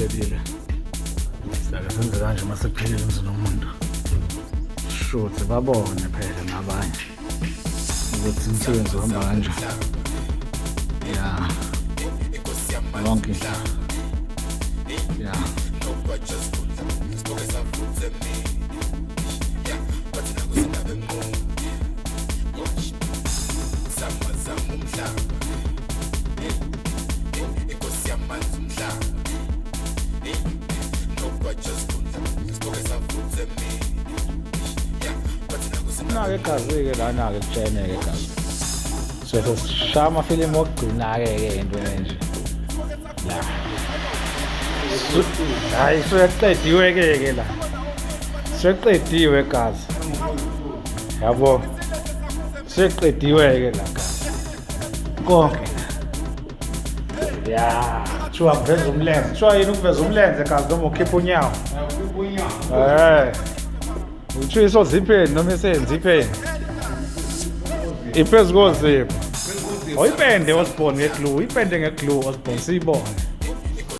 Sesiqedile. Sake senze kanje uma sekuphelile emzini womuntu. Shuthi babone phela nabanye ukuthi umsebenzi uhamba kanjani. Ya. Yonke. Ya. Nake igazi-ke lana-ke kutsheneke igazi. So sesishaya amafilimu okugcina-ke ke into enje. La. Hayi suyeqediwe-ke ke la. Seqediwe gazi. Yabo. Seqediwe-ke la gazi. Konke. Ya, kuthiwa kuveza umlenze. Kuthiwa yini ukuveza umlenze gazi noma ukhipha unyawo? Eh. Kuthiwa isozipheni noma isenzipheni? Iphezu kozipho. Oyipende Osborne ngeglue, ipende ngeglue Osborne siyibone.